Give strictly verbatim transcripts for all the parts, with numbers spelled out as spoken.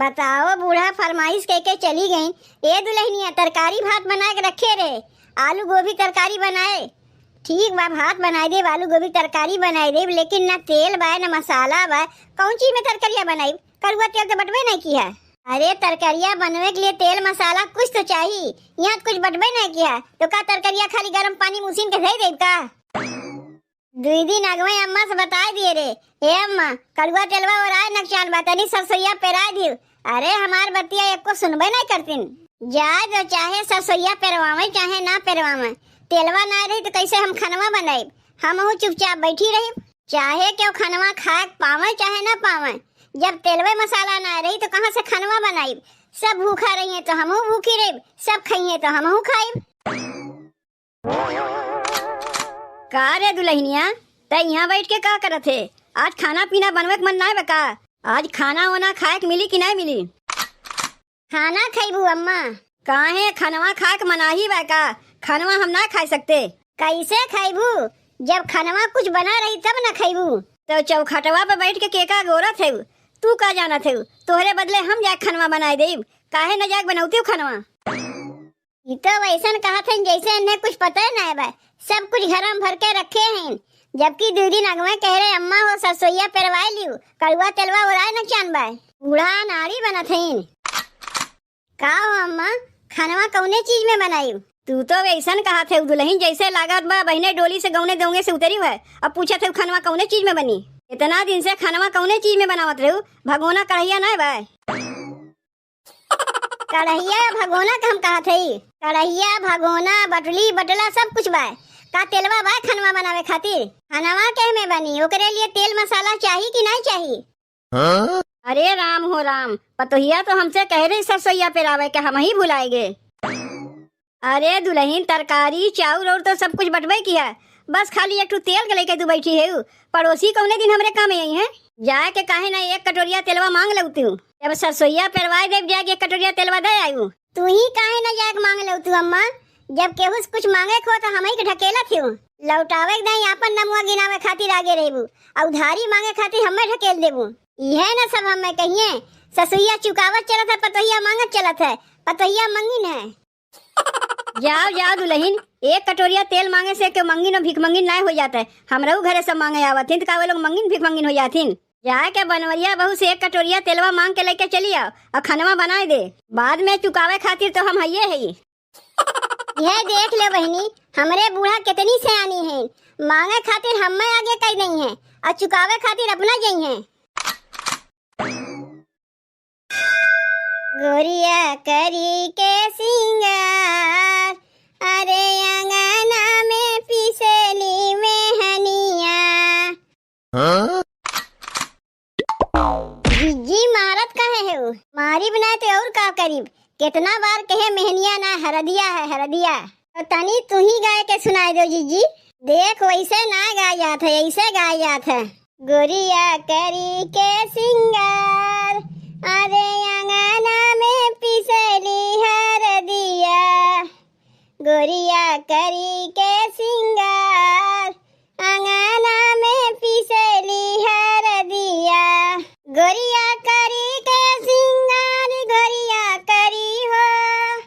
बताओ, बूढ़ा फरमाइश कइके चली गईं। ए दुलहिनिया, तरकारी भात बनाए के रखे रहे, आलू गोभी तरकारी बनाए। ठीक बा, भात बनाए देब, आलू गोभी तरकारी बनाए देब, लेकिन ना तेल बा, ना मसाला बा। कौन चीज में तरकरिया बनाई? कड़ुआ तेल तो बटबे नहीं किहा। अरे, तरकरिया बनवे के लिए तेल मसाला कुछ तो चाही, यहाँ तो कुछ बटबे नहीं किहा। तो का तरकरिया खाली गरम पानी में उसीन के धई देब का? दुई दिन अगवे अम्मा से बताए दिए रे, "ए अम्मा, कड़ुआ तेलवा ओराए नकचान बा, तनी सरसोइया पेराए दियो।" अरे, हमार बतिया एको सुनबे नहीं करतीन। जाए दो, चाहे सरसोइया पेरवावे, चाहे ना पेरवावे, तेलवा ना रही तो कैसे हम खनवा बनाइब? हमहू चुपचाप बैठी रहिब, चाहे केहू खनवा खाए के पावे, चाहे ना पावे। जब तेलवे मसाला ना रही तो कहाँ से खनवा बनाइब? सब भूखा रहिए तो हमहू भूखी रहिब, सब खइए तो हमहू खाइब। का रे दुलहिनिया, तै इहाँ बैठ के का करत हे? आज खाना पीना बनवे के मन नाय बा का? आज खाना ओना खाए के मिली कि नाय मिली? खाना खइबू अम्मा? काहे, खनवा खाए के मनाही बा का? खनवा हम ना खाए सकते। कैसे खइबू? जब खनवा कुछ बना रही तब ना खइबू। तो चौखटवा पे बैठ के केका गोरत हेउ? तू का जानत हेउ? तोहरे बदले हम जाए खनवा बनाए देब। काहे न जाए बनौती खनवा? ई तो वैसन कहत हइन जैसे इन्हें कुछ पता ही नाय बा, सब कुछ घरम भर के रखे हइन, जबकि दू दिन अगवे कह रहे, "अम्मा हो, सरसोइया पेरवाए लियो, कड़ुआ तेलवा ओराए न चान बा।" बूढ़ा नाड़ी बनत हइन। का हो अम्मा, खनवा कौने चीज में बनाई? तू तो वैसन कहत है दुलहिन, जैसे लागत बा बहिने डोली से गौने दौंगे से उतरी है, अब पूछत है खनवा कौने चीज में बनी? इतना दिन से खनवा कौने चीज में बनावत रहू? भगोना कढ़ैया नाय बा? कढ़ैया भगोना का हम कहत हई। कढ़ैया, भगोना, बटली, बटला सब कुछ बा। का तेलवा बा खनवा बनावे खातिर? खनवा के में बनी, ओकरे लिए तेल मसाला चाही कि नहीं चाही? हाँ? अरे राम हो राम, पतोहिया तो हमसे कह रही सरसोइया पेरावे के, हम ही भुलाए गे। अरे दुलहिन, तरकारी, चाउर और तो सब कुछ बटबे किया, बस खाली एक ठो तेल के लेके तू बैठी है। पड़ोसी कौने दिन हमरे काम आई हैं? जाए के काहे ना एक कटोरिया तेलवा मांग लेवती हूँ। जब सरसोइया पेरवाए देब, जाए के एक कटोरिया तेलवा दे आयु। तू ही काहे ना जाए के मांग लेवती हूँ अम्मा, जब केहू से कुछ मांगे को तो हम ही के ढकेलत हूँ। लौटावे के दाई आपन नमुआ गिनावे खातिर आगे रहबू, और उधारी मांगे खातिर हमें ढकेल देबू। इहे न सब हमें कहिए, ससुइया चुकावत चलत है, पतोहिया मांगत चलत है, पतोहिया मंगिन है। जाओ, जाओ दुलहिन, एक कटोरिया तेल मांगे से केहू मंगिन और भिखमंगिन नाय हो जात है। हमरहू घरे सब मांगे आवत हिन, त का वे लोग मंगिन भिखमंगिन हो जात हिन? जाए के बनवरिया बहू से एक कटोरिया तेलवा मांग के लेके चली आओ और खनवा बनाए दे। बाद में चुकावे खातिर तो हम हइये हई। यह देख ले बहिनी, हमरे बूढ़ा कितनी सयानी है, मांगे खातिर हमें आगे कई नहीं है और चुकावे खातिर अपना जई है। गोरिया करी के सिंगार, अरे अंगना में पिसली मेहनिया। हाँ? जिज्जी मारत काहे है उ? मारिब ना तो और का करिब? कितना बार कहे मेहनिया ना हरदिया है, हरदिया। तो तनी तू ही गाय के सुनाए दो जिज्जी। देख वैसे ना गाय जात है, ऐसे गाय जात है। गोरिया करी के सिंगार, अरे अंगना में पिसली हरदिया। गोरिया करी के सिंगार, अंगना में पिसली हरदिया। गोरिया करी के सिंगार, गोरिया करी हो,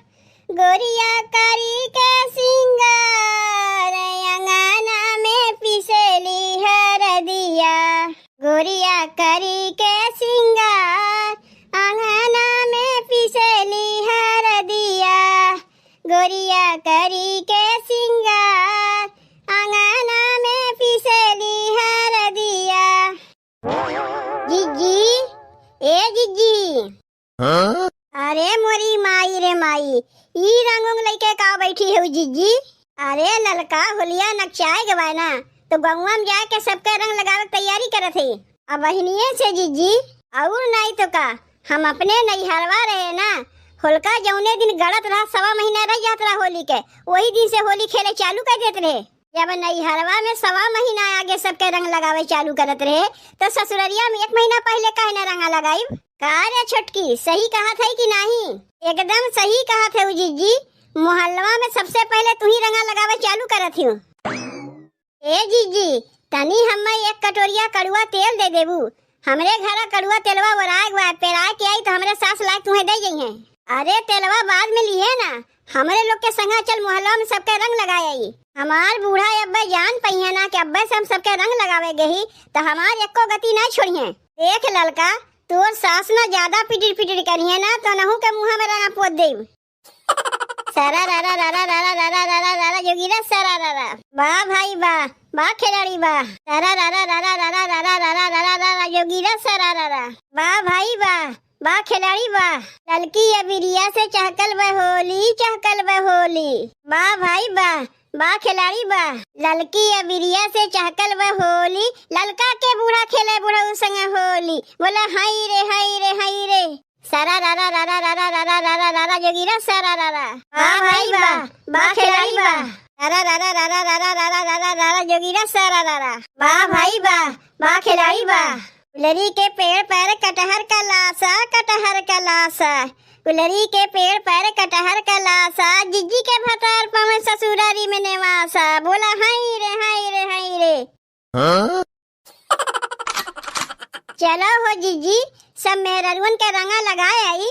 गोरिया करी के सिंगार, अंगना में पिसली हरदिया। गोरिया करी के सिंगार, अंगना में पिसली हरदिया। गोरिया करी के सिंगार, अंगना में पिसली हरदिया। जिज्जी, ए जिज्जी। हाँ? अरे मोरी माई रे माई, ई रंग उंग लइके का बैठी हो जिज्जी? अरे ललका होलिया नकचाए के बा ना, तो गौवा में जाके सबके रंग लगावे के तैयारी करत है। अब बहिनिये से जिज्जी, और नाई तो का, हम अपने नैहरवा रहे ना, होलिका जौने दिन गड़त रहा, सवा महीना रह जात रहा होली के, वही दिन से होली खेले चालू कर देत रहे। जब नैहरवा में सवा महीना आगे सबके रंग लगावे चालू करत रहे, तो ससुररिया में एक महीना पहले काहे ना रंगा लगाइब? का रे छोटकी, सही कहत है कि नाही? एकदम सही कहत है उ जिज्जी, मोहल्लवा में सबसे पहले तू ही रंगा लगावे चालू करत हियो। ए जिज्जी, तनी हम्मे एक कटोरिया कड़ुआ तेल दे देबू, हमरे घरा कड़ुआ तेलवा ओराए गवा, पेराए के आई तो हमरे सास लाए तुहें दे जइहें। अरे तेलवा बाद में लिहे ना, हमरे लोग के संगा चल मोहल्ला में सबके रंग लगाए आई। हमार बूढ़ा अब्बे जान पइहें ना कि अब्बे से हम सबके रंग लगावे गही, तो हमार एको गति ना छोड़िहें। देख ललका, तोर सास ना ज्यादा पिटिर पिटिर करिहें ना, तो नहू के मुँह में रंगा पोत देब। सारा रा रा रा रा रा रा रा रा रा रा रा रा जोगीरा सारा रा रा। वाह भाई वाह, वाह खिलाड़ी वाह। सारा रा रा रा रा रा रा रा रा रा रा रा रा रा रा जोगीरा सारा रा रा। वाह भाई वाह, वाह खिलाड़ी वाह। ललकी अबिरिया से चहकल बा होली, चहकल बा होली। वाह भाई वाह, वाह खिलाड़ी वाह। ललकी अबिरिया से चहकल बा होली, ललका के बूढ़ा खेले बुढ़ऊ संग होली। बोला हाय रे, हाय रे, हाय रे। सारा रा रा रा रा रा रा रा रा रा रा रा जोगीरा सारा रा रा। वाह भाई वाह, वाह खिलाड़ी वाह। सारा रा रा रा रा रा रा रा रा रा रा रा रा जोगीरा सारा रा रा। वाह भाई वाह, वाह खिलाड़ी वाह। गुलरी के पेड़ पर कटहर का लासा, कटहर का लासा। गुलरी के पेड़ पर कटहर का लासा, जिज्जी के भतार पावे ससुरारी में नेवासा। बोला हाय रे, हाय रे, हाय रे। हाँ? चलो हो जिज्जी, सब मेहररुअन के रंगा लगाए आई।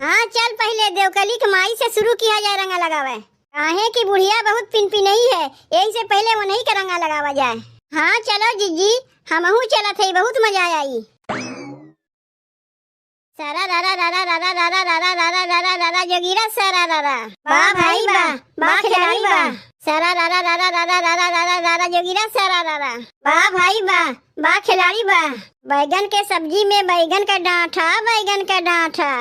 हाँ, चल पहिले देवकली के माई से शुरू किया जाए रंगा लगावे, काहे कि बुढ़िया बहुत पिनपिनई है, यही से पहिले उन्हीं के रंगा लगावा जाए। हाँ, चलो जिज्जी, हमहू चलत हई, बहुत मजा आई। सारा रा रा रा रा रा रा रा रा रा रा रा रा रा रा रा जोगीरा सारा रा रा। वाह भाई वाह, वाह खिलाड़ी वाह। सारा रा रा रा रा रा रा रा रा रा रा रा रा जोगीरा सारा रा रा। वाह भाई वाह, वाह खिलाड़ी वाह। बैगन के सब्जी में बैगन का डांठा, बैगन का डांठा।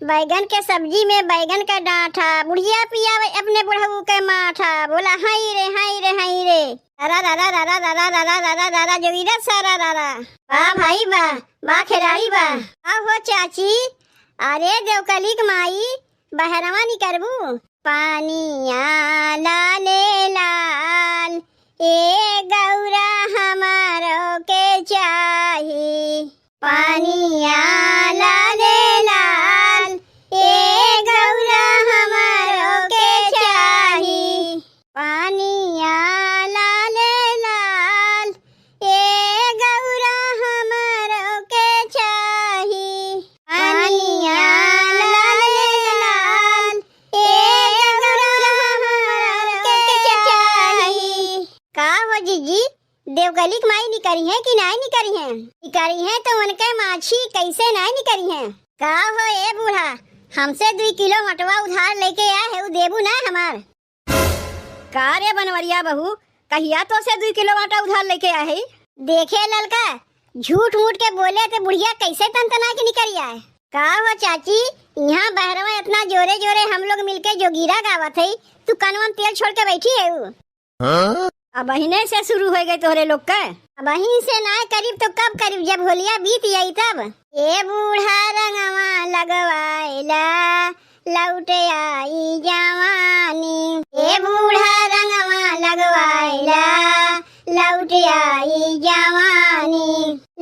बैगन के सब्जी में बैगन का डांठा। बुढ़िया पियावे अपने बुढ़ऊ के माठा। बोला हाय रे, हाय रे, हाय रे। रा रा रा रा रा रा रा रा रा रा रा रा रा जोगीरा सारा रा रा। वाह भाई वाह, वाह खिलाड़ी वाह। आहो चाची, अरे देवकली के माई, बहरवा निकरबू? पानिया लाले लाल, ए गौरा हमरो के चाही। पानिया लाले लाल, ए गौरा हमरो के चाही। पानिया लाले लाल, ए गौरा हमरो के चाही। पानिया लाले लाल, ए गौरा हमरो के चाही। का हो जिज्जी, देवकली के माई निकरी हैं कि नाहीं निकरी हैं? निकरी हैं तो उनके माछी कैसे नाहीं निकरी हैं? का हो ए बूढ़ा, हमसे दुई किलो मटवा उधार लेके आए है, उ देबू ना हमार? का रे बनवरिया बहू, कहिया तोसे दुई किलो आटा उधार लेके आए है? देखे ललका, झूठ मूठ के बोले तो बुढ़िया कैसे तनतना के निकरी आए। का हो चाची, यहाँ बहरवा इतना जोरे जोरे हम लोग मिलके जोगीरा गावत है, तू कनवा में तेल छोड़ के बैठी है उ? हाँ? अबहिने से शुरू होइ गए तोहरे लोग के। अबहिन से नाय करीब तो कब करीब, जब होलिया बीत जाई तब। ए बूढ़ा रंगवा लगवाइला, लौट आई जवानी। ए बूढ़ा रंगवा लगवाइला, लौट आई जवानी।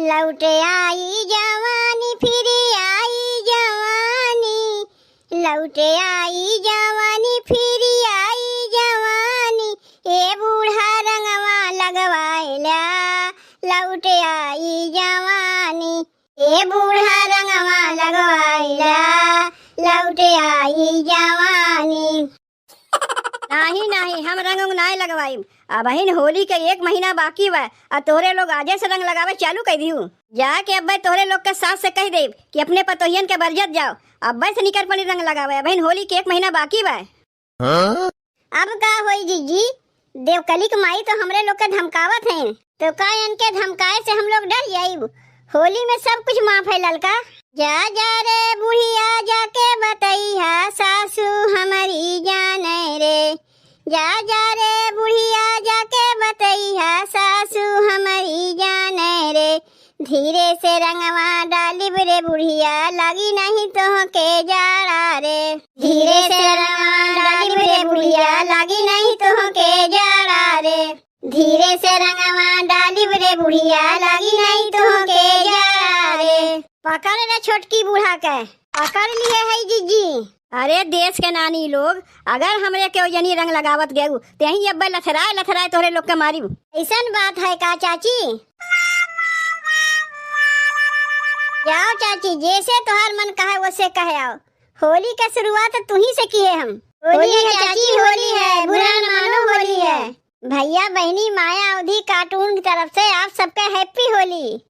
लौट आई जवानी, फिर आई जवानी। लौट आई जवानी, फिर आई जवानी, ए बूढ़ा रंगवा लगवाइला, लौट आई जवानी, ए बूढ़ा रंगवा लगवाइला, लौट आई जवानी। नाहीं, नाहीं, हम रंग उंग नाय लगवाइब। अबहिन होली के एक महीना बाकी बा, आ तोहरे लोग आजे से रंग लगावे चालू कर दिहू। जाके अब्बे तोहरे लोग के सास से कह देब कि अपने पतोहियन के बरजत जाओ, अब्बे से निकर पड़ी रंग लगावे, अबहिन होली के एक महीना बाकी बा। हाँ? अब का होई जिज्जी, देवकली के माई तो हमरे लोग के धमकावत हैं, तो का इनके धमकाए से हम लोग डर जाइब? होली में सब कुछ माफ है ललका। जा जा रे बुढ़िया, जाके बतैहा सासू हमरी जाने रे। जा जा रे बुढ़िया, जाके बतैहा सासू हमरी जाने रे। धीरे से रंगवा डालिब रे बुढ़िया, लागी नहीं तोहके जाड़ा रे। धीरे से रंगवा डालिब रे बुढ़िया, लागी नहीं तोहके जाड़ा रे। धीरे से रंगवा डालिब रे बुढ़िया, लागी नहीं तोहके जाड़ा रे। पकड़ रे छोटकी बूढ़ा के, पकड़ लिए है जिज्जी। अरे देश के नानी लोग, अगर हमरे केहू जनी रंग लगावत गयू, तेही अब्बे लथराए लथराए तोहरे लोग के मारिब। ऐसन बात है का चाची? जाओ चाची, जैसे तोहार मन कहे वैसे कहे आओ। होली का शुरुआत तुही से किहे हम। होली है चाची, होली है, बुरा न मानो, होली है। भैया बहिनी माया अवधी कार्टून की तरफ से आप सबके हैप्पी होली।